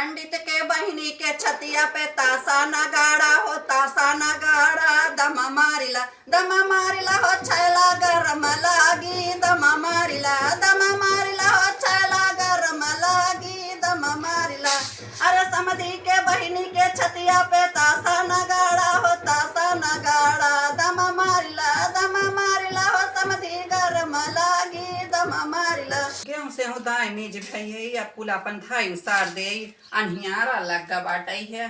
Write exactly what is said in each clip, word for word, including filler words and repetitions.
पंडित के बहिनी के छतिया पे तासा नगाड़ा हो, तासा नगाड़ा, दम मारिला, दम मारिला हो छैला गरम लागी, दम मारिला, दम मारिला हो छैला गरम लागी, दम मारिला। अरे समधी के बहिनी के छतिया पे तासा नगाड़ा हो, तासा नगाड़ा, दम मारिला, दम मारिला हो समधी गरम लागी, दम मारिला। गेहूं सेहूं दाई मीज भई है, अब कुल अपन धाई उसार देई, अन्हियारा लग्गा बाटई है।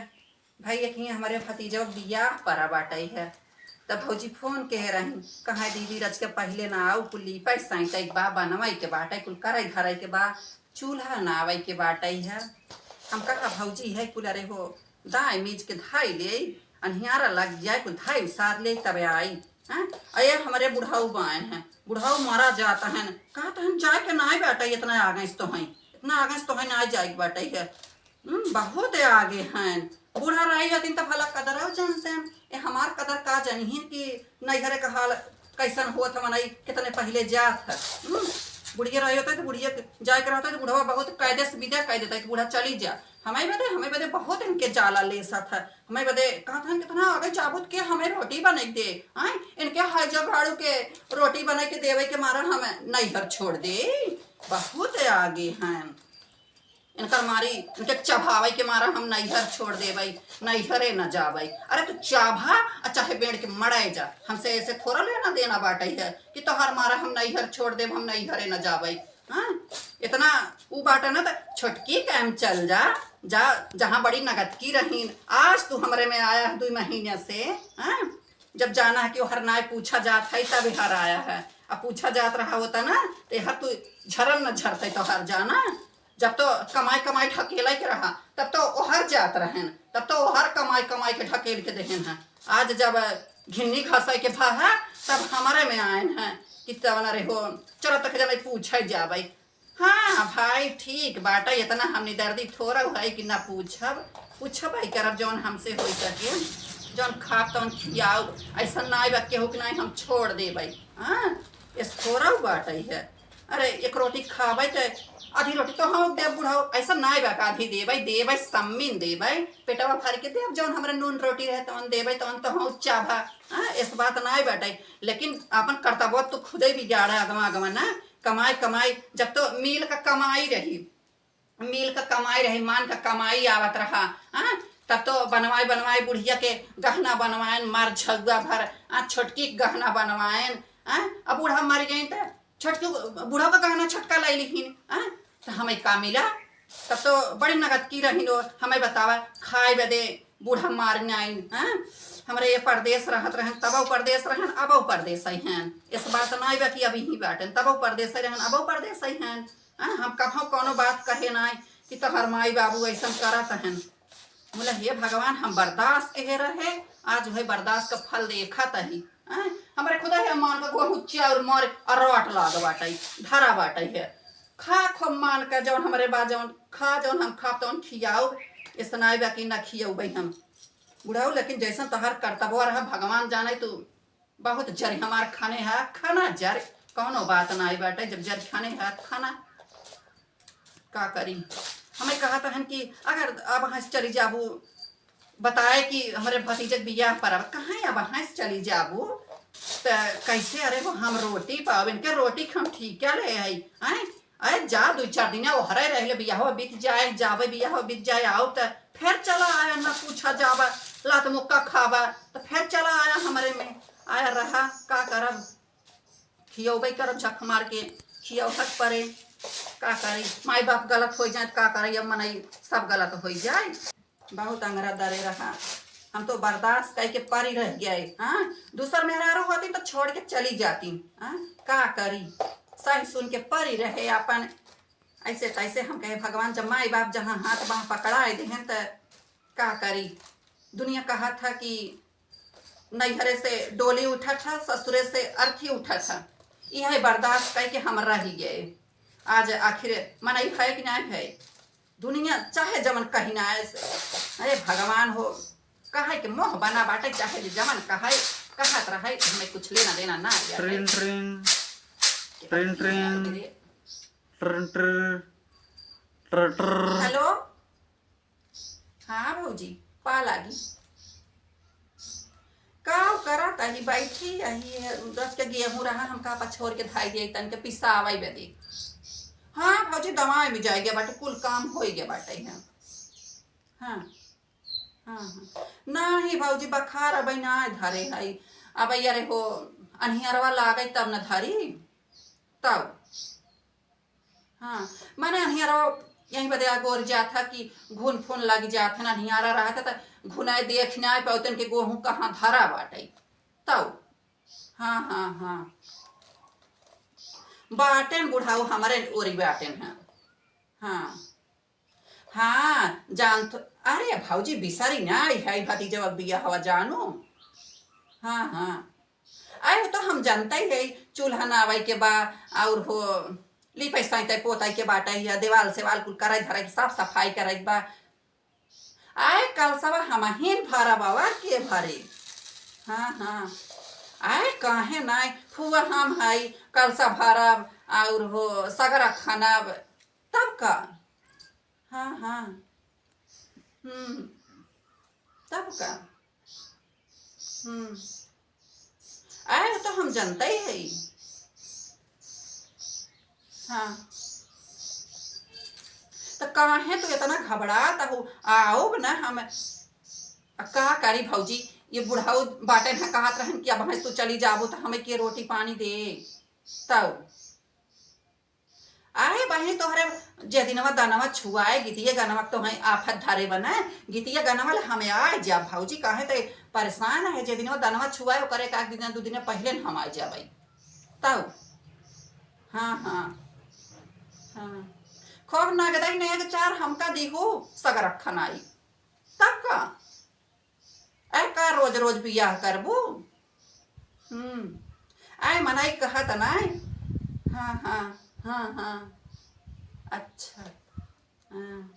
भई एक ही हमरे भतीजवा क बियाह परा बाटई है, त भौजी फोन केहे रही, कहा दीदी रच के पहिले ना आउ, कुल लीपा साइतई के बा, बनवई के बाटई, कुल करई धरई के बा, चूल्हा ना आवई के बाटई है। हम कहा भौजी है कुल अरे हो दाई मीज के धाई लेई, अन्हियारा लग जाए, कुल धाई उसार लेई तबे आई। हैं? अये हमरे बुढ़ऊ बाएन हैं, बुढ़ऊ मरा जात हैं, कहत हैं जाए के नाई बाटई, इतना आगे से तो हैं, इतना आगे से तो हैं, नाई जाए के बाटई है। हम्म, बहुत आगे हैं। बूढ़ा रही हथिन त भला कदरौ जानतेन। ए हमार कदर का जनिहिन कि नैहरे का हाल कैसन होत ह, मनई कितने पहिले जात ह। हम्म, बुढ़िया रही होता त बुढ़िया के जाए के रहता त बुढ़वा बहुत कायदे से विदा कइ देता कि बूढ़ा चली जा। हमें बदे, हमें बदे बहुत इनके जाला लेसत ह। हमें बदे कहत हन कितना आगे जाबू त के हमें रोटी बनई के दे। आय, इनके हाय जगाड़ू के रोटी बनई के देवे के मारा हम नैहर छोड़ दे। बहुत आगे हैं। इनकर मारी, इनके चभावई के मारा हम नैहर छोड़ देबई, नैहरे न जाबई। अरे तू चाभा आ चाहे बेड़ के मड़ाए जा, हमसे ऐसे थोड़ा लेना देना बाटई है कि तोहार मारा हम नैहर छोड़ देब, हम नैहरे न जाबई। हाँ, इतना ऊ बाटा ना त छोटकी काम चल जा, जा जहाँ बड़ी नगदकी रहीन। आज तू हमरे में आया है दुई महीने से, हाँ, जब जाना है कि ओहर नाय पूछा जात है तब हर आया है। अब पूछा जात रहा होता ना त हर तू झरन न झरते तोहर जाना। जब तो कमाई कमाई ढकेले के रहा, तब तो ओहर जात रहेन, तब तो ओहर कमाई कमाई के ढकेल के देहेन है। आज जब घिन्नी घासे के भा है, तब हमरे में आएन है कि तवन रे हो, चलो तक जने पूछे जाबे। हाँ भाई, ठीक बाटे, इतना हमनी दर्दी थोड़ा है कि ना पूछब, पूछबे करब जौन हमसे होई सके, जौन खाब तौन खियाऊ। ऐसा नाई बा केहू के नाई हम छोड़ देबे। हाँ, इस थोड़ा बाटे है। अरे, एक रोटी खाबै त आधी रोटी तो हम देब बुढ़ऊ, ऐसा नाय बा का आधी देबै, देबै सम्मिन देबै, पेटवा भर के देब, जौन हमरा नून रोटी रहे तौन देबै, तौन तो हम चाभा। हाँ, इस बात नाय बाटे, लेकिन आपन कर्तव्य तो खुदे बिगाड़े अगवा अगवा ना, कमाई कमाई, जब तो मिल का कमाई रही, मिल का कमाई रही, मान का कमाई आवत रहा, हाँ, तब तो बनवाई बनवाई बुढ़िया के गहना बनवाएन, मार झगुआ भर, आ, छोटकी के गहना बनवाएन, हाँ, अब बूढ़ा मर गई त छोटकी, बूढ़ा का गहना छोटका लाई लिहिन, हाँ, त हमें का मिला? तब तो बड़ी नगदकी रहिन, हमें बतावा, खाए बदे बूढ़ा मार नाइन, हाँ, हमरे ये परदेस रहत रहन, तबौ परदेस रहन, अबौ परदेस ही हैं। इस बात नाई बा कि अभी ही बाटन, तबौ परदेस ही रहन, अबौ परदेस ही हैं। हाँ, हम कभौ कौनो बात कहे नाई कि तोहर माई बाबू ऐसन करत हन। बोले, "हे भगवान, हम बर्दाश्त के रहे, आज वही बर्दाश्त का फल देखत ही।" हाँ, हमरे खुदा है मान का गोहुच्चा और मार अरवाट लाग बाटई, धरा बाटई है। खा खूब मान का जौन हमरे बा जौन खा, जौन हम खाब तौन खियाऊ, इस नाई बा कि ना खियौबै हम। बुढ़ऊ, लेकिन जैसन तोहर कर्तव्य रहा, भगवान जाने तू बहुत जर हमार खाने है, खाना जर, कौनो बात नाई बाटे, जब जर खाने है, खाना का करी? हमें कहत हन कि अगर अब हंस चली जाबू, बताए कि हमरे भतीजे के बियाह पर अब कहाँ अब हंस चली जाबू, त कैसे, अरे वो हम रोटी पाओ, इनके रोटी के हम ठीका ले आई, आए? अरे जा, दुई चार दिन ओहरे रहले, बियाह बीत जाए, जाबे बियाह बीत जाए, आओ त फिर चला आया, ना पूछा जाबा, लात मुक्का खाबा, त फिर चला आया हमरे में, आया रहा, का करब, खियौबे करब, झक मार के खियौहक परे, का करी, माई बाप गलत होइ जाए त का करी, अब मनई सब गलत होइ जाए। बहुत अंगरा दरे रहा, हम तो बर्दाश्त कइ के परी रह गए। हाँ, दूसर मेहरारू होती तो छोड़ के चली जाती। हाँ, का करी, सही सुन के परी रहे अपन। ऐसे तैसे हम कहे, "भगवान, जब माई बाप जहाँ हाथ बाँह पकड़ाए देहेन त का करी?" दुनिया कहत ह कि नैहरे से डोली उठत ह, ससुरे से अर्थी उठत ह। इहे बर्दाश्त कइ के हम रह गए। आज आखिर मनई भय कि नाय भय? दुनिया चाहे जवन कही ना ऐसे, अरे भगवान हो, कहे के मोह बना बाटे, चाहे जे जवन कहे, कहत रहे, हमें कुछ लेना देना ना है। ट्रिन ट्रिन, ट्रिन ट्रिन, ट्रिन ट्रिन, ट्रिन ट्रिन। हेलो, भौजी, पा लागी। का करत अही, बैठी अही, रच के गेहूं रहा, हम का पछोर के धाई दिया, तन के पिसावई बदे। हाँ भौजी, दवाई में जाए गया बाटे, कुल काम होई गया बाटे यहाँ। हाँ, हाँ, हाँ। नाही भौजी, बखार अबई ना धरे हई। अबई अरे हो, अन्हियरवा लागे तब न धरी, तब। हाँ, माने अन्हियरवा यही बदे अगोर जात है कि घुन फुन लग जात है, अन्हियारा रहत है त घुनाए देख नाय पाउतन के गोहूँ कहाँ धरा बाटे। तब। हाँ, हाँ, हाँ। बाटेन बुढ़ाऊ हमरे ओरी बाटेन हैं। हाँ। हाँ, जान तो, अरे भौजी बिसरी ना आई है भतीजवा बिया हवा जानू। हाँ, हाँ। अरे तो हम जानते ही है, चूल्हा नावई के बा, और हो, लीपे साइते पोताई के बाटे, या देवाल सेवाल कुल कराई धराई के साफ सफाई कराई के बा। आए कलसवा हमहिन भरब, और के भरे? हाँ, हाँ। आए काहे नाय, फुआ हम हई, कलसा भरब, और हो, सगरा खनब, तब का? हाँ, हाँ। हम्म, तब का? हम्म। आए तो हम जानते ही हई। हाँ। तो काहे तू इतना घबरात हो? आओ ना हम, आ, का करी भौजी, ये बुढ़ऊ बाटे ना कहत रहन कि अब हम तू चली जाबो तो हमें के रोटी पानी दे। तब आए बहिन तोहरे जे दिनवा दनवा छुआए, गीतिया गनवा तोहे आफत धरे बने, गीतिया गनवा ले हमें आए जा भौजी, काहे ते परेशान है, जे दिनवा दनवा छुआए ओकरे का एक दिन दू दिन पहिले न हम आए जाबे। तब, हाँ, हाँ, हाँ, खूब नगदई नेग चार हमका दीहू, सगरक खनाई, तब का? ऐ का रोज रोज बियाह करबू? हम्म। ऐ मनई कहत नाय। हाँ, हाँ, हाँ, हाँ। अच्छा। हाँ।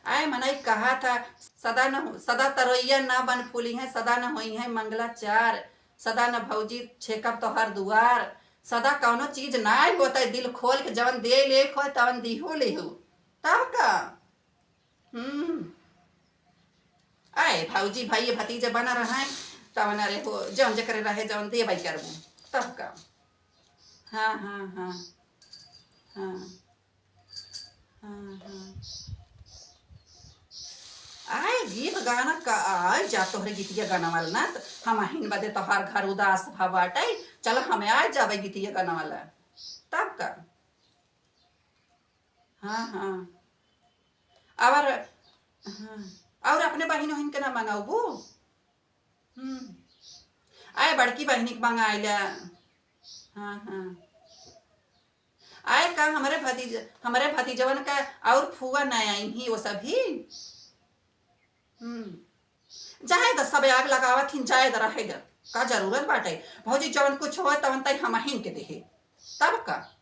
ऐ मनई कहत है, सदा न हो-, सदा तरोइया ना बन फूली हैं, सदा न होई हैं मंगलाचार, सदा न भौजी छेकब तोहर दुआर, सदा कौनो चीज नाय होत है, दिल खोल के जवन दे ले खोए तवन दिहू लिहू। तब का? हम्म। आए, भौजी, भाई, भतीजा बना रहे, तब ना रे हो, जौन जकरे रहे, जौन देबै करबू, तब का। हाँ, हाँ, हाँ। हाँ। हाँ, हाँ। आए, गीत गाना का, आए, जा तोहरे गीतिया गाना वाला ना, त हमहिन बदे तोहार घर उदास भा बाटे, चल, हमें आए जाबे गीतिया गाना वाला, तब का। हाँ, हाँ। और, हाँ, और अपने बहिन ओहिन के ना मंगाउबू? हम्म। आए बड़की बहिनी के मंगाइला। हाँ, हाँ। आए का हमरे भतीज-, हमरे भतीजवन का और फुआ ना आई ही वो सभी? हम्म। जाए द, सब आग लगावत हिन, जाए द, रहे द। का जरूरत बाटे? भौजी, जवन कुछ होए, तवन तई हमहिन के देहे। तब का?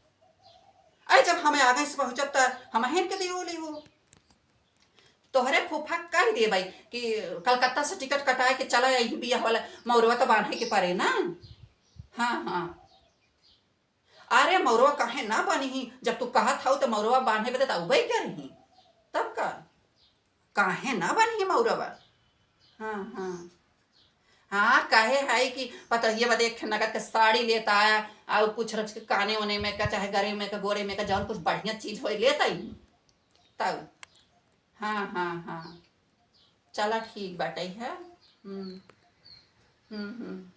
अरे, जब हमें आगे से पहुँचब, त हमहिन के दियो लिहो। तोहरे फूफा कह देबै कि कलकत्ता से टिकट कटाए के चला, यही बियाह वाला मौरवा तो बांधे के परे ना। हाँ, हाँ। अरे मौरवा काहे ना बनिही? जब तू कहत हऊ त मौरवा बान्हे बदे त अउबे करही। तब का? काहे ना बनिही मौरवा? हाँ, हाँ। हाँ, कहे है कि पतोहिया बदे एक ठे नगद के साड़ी लेत आया, और कुछ रच के काने ओने में का, चाहे गले में का, गोड़े में का, जौन कुछ बढ़िया चीज होई लेत आई। तब, हाँ, हाँ, हाँ। चला ठीक बाटे है। हम्म। हम्म, हम्म।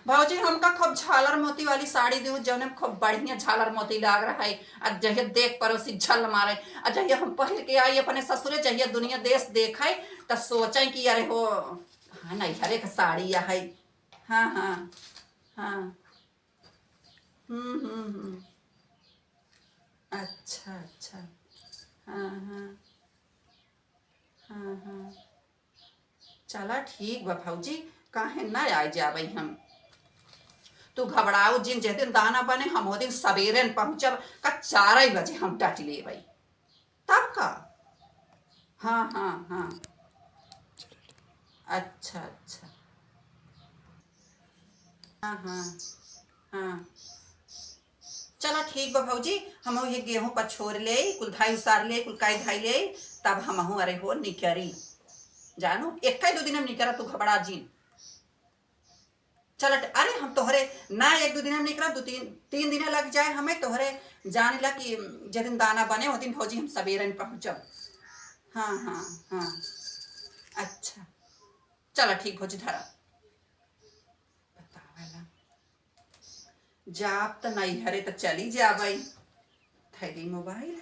भौजी, हमका खूब झालर मोती वाली साड़ी दियो, जौने में खूब बढ़िया झालर मोती लाग रहा है। आ जहिया देख पड़ोसी झल मारे, आ जहिया हम पहिर के आई अपने ससुरे, जहिया दुनिया देश देखे, त सोचे कि अरे हो, हाँ, नैहरे के साड़ी है। हाँ, हाँ, हाँ। हम्म, हम्म, हम्म। अच्छा, अच्छा। हाँ, हाँ। हाँ, हाँ। चला ठीक बा भौजी, काहे ना आइ जाबै हम। तू घबराउ जिन, जे दिन दाना बने हम ओ दिन सबेरे न पहुँचब, का चारै बजे हम डट लेबै। तब का? हाँ, हाँ, हाँ। अच्छा, अच्छा। हाँ, हाँ, हाँ। चला ठीक बा भौजी, हमहू ये गेहूं पछोर लेई, कुल धाई उसार लेई, कुल काई धाई लेई, तब हमहू अरे हो निकरी। जानू, एक्कै दू दिन हम निकरा, तू घबड़ा जिन। चल, अरे हम तोहरे ना एक दू दिन हम निकरा, दू तीन, तीन दिन लग जाए हमें तोहरे। जाने ला कि जे दिन दाना बने, वो दिन भौजी हम सबेरन पहुँचब। हाँ, हाँ, हाँ। अच्छा, चल ठीक भौजी, धरा। बतावला, जाब त नैहरे त चली जाबई। धैली मोबाइल,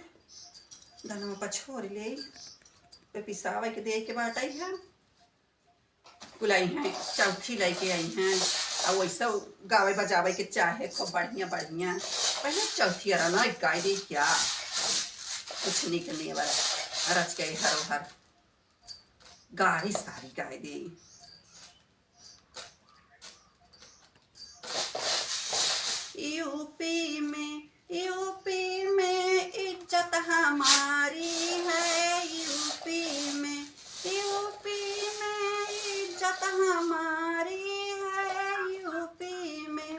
दनवा पछोर लेई, पे पिसावे के दे के बाटई है। कुल आई हैं, चौथी लइके आई हैं। आ वैसे गावे बजावे के चाहे खूब बढ़िया बढ़िया। पहले चौथी अरा ना गाय दे क्या, कुछ निक नेवर रच गए हरोहर। गाड़ी सारी गाय दे। यूपी में, यूपी में इज्जत हमारी है, यूपी में, यूपी में इज्जत हमारी है, यूपी में।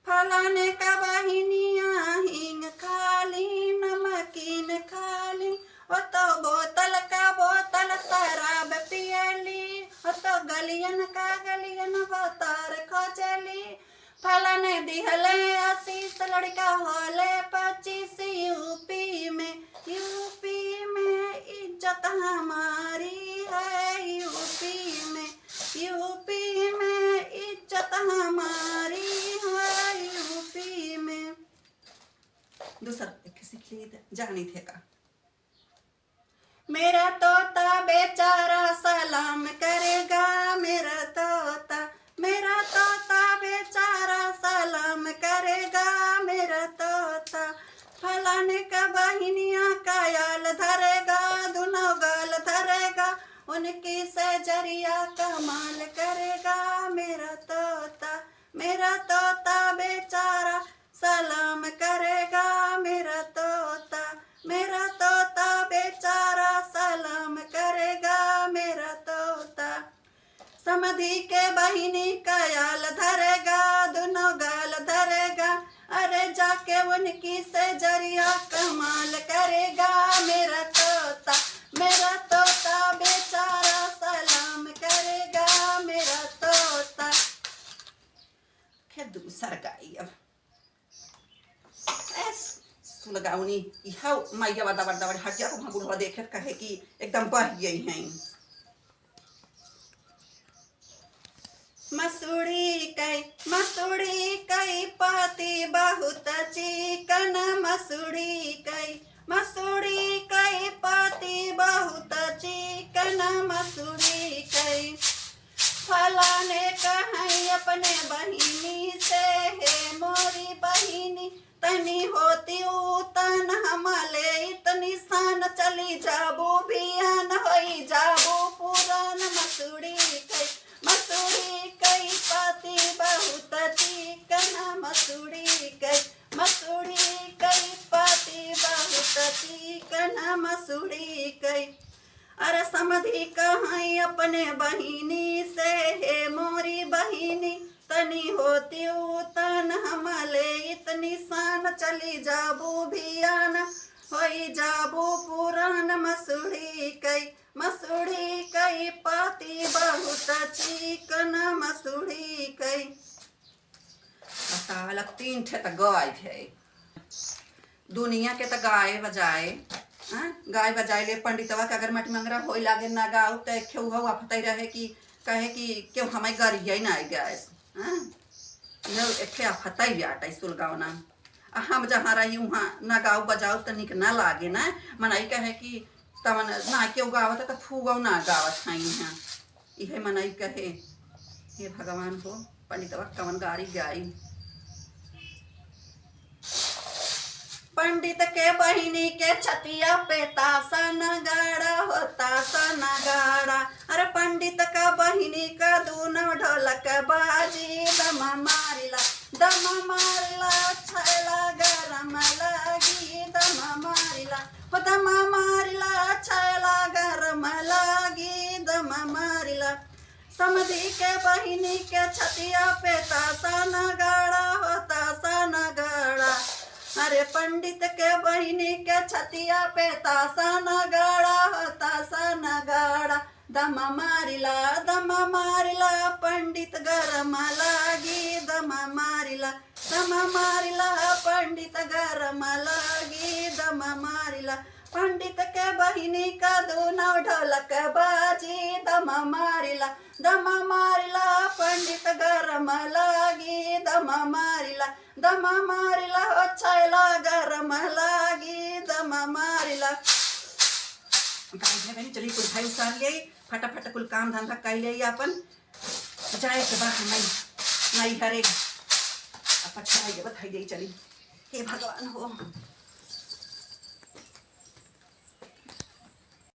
फलाने का बहिनिया हींग खाली, नमकीन खाली, ओ तो बोतल का बोतल शराब पियली, ओ तो गलियन का गलियन बतार खोजली। फलाने दिहले आशीष लड़का होले पच्चीस, यूपी में, यूपी में इज्जत हमारी है, यूपी में, यूपी में इज्जत हमारी है, यूपी में। दूसर एक सीख ली त जानी थे का। मेरा तोता बेचारा सलाम करेगा, मेरा तोता, मेरा तोता बेचारा सलाम करेगा, मेरा तोता। फलाने का बहिनिया का याल धरेगा, दुनो गाल धरेगा, उनकी सजरिया कमाल करेगा, मेरा तोता, मेरा तोता बेचारा सलाम करेगा, मेरा तोता, मेरा तोता बेचारा सलाम करेगा, मेरा तोता। समधी के बहिनी का याल धरेगा, दुनो गाल धरेगा, अरे जाके उनकी सजरिया कमाल करेगा, मेरा तोता, मेरा तोता बेचारा सलाम करेगा, मेरा तोता। खे दूसर गाई अब। ए, सुलगावनी, इहा माइया वादा वादा वादा हटिया को वहाँ बुढ़वा देखे त कहे कि एकदम बह गई हैं। मसूड़ी कई, मसूड़ी कई पाती बहुत चिकन, मसूड़ी कई, मसूड़ी कई पाती बहुत चिकन, मसूड़ी कई। फलाने कहई अपने बहिनी से, हे मोरी बहिनी, तनी होती उतन हमले इतनी सान, चली जाबू बियान, होई जाबू पुरान। मसूड़ी कई, मसूड़ी कई पाती बहुत चिकन, मसूड़ी कई, मसूड़ी कई पाती बहुत चिकन, मसूड़ी कई। अरे समधी कहई अपने बहिनी से, हे मोरी बहिनी, तनी होती उतन हमले इतनी सान, चली जाबू बियान, होई जाबू पुरान। मसूड़ी कई, मसूड़ी कई पाती बहुत चिकन, मसूड़ी कई। बतावला, तीन ठे त गाय है। दुनिया के त गाय बजाए, हाँ? गाय बजाए ले पंडितवा के अगर मटमंगरा होई लागे ना गाऊ, त एक ठे उहउ आफतई रहे कि कहे कि केहू हमाई गरिया ही ना आई गैस, हाँ? यह एक ठे आफतई आटा सुलगावना। आ हम जहाँ रही उहाँ ना गाऊ बजाऊ त निक ना लागे ना। मनई कहे कि तवन ना केहू गावत त फूगऊ ना गावत हई इहाँ। इहे मनई कहे, हे भगवान हो, पंडितवा कवन गारी गाई। पंडित के बहिनी के छतिया पे तासा नगाड़ा हो, तासा नगाड़ा। अरे पंडित का बहिनी का दूनो ढोलक बाजी, दम मारिला, दम मारिला, छैला गरम लागी, दम मारिला, हो दम मारिला, छैला गरम लागी, दम मारिला। समधी के बहिनी के छतिया पे तासा नगाड़ा हो, तासा नगाड़ा। अरे पंडित के बहिनी के छतिया पे तासा नगाड़ा हो, तासा नगाड़ा। दम मारिला, दम मारिला, पंडित गरम लागी। दम मारिला, दम मारिला, पंडित गरम लागी। दम मारिला, पंडित के बहिनी का दूनो ढोलक बाजी। दम मारिला, दम मारिला, पंडित गरम लागी। दम मारिला, दम मारिला हो छैला गरम लागी। दम मारिला। गाय है बहन, चली कुल भाई उसार ले, फटाफट कुल काम धंधा कर ले अपन। जाए के बाद हम नैहरे अब पछताई के बताई दे चली। हे भगवान हो,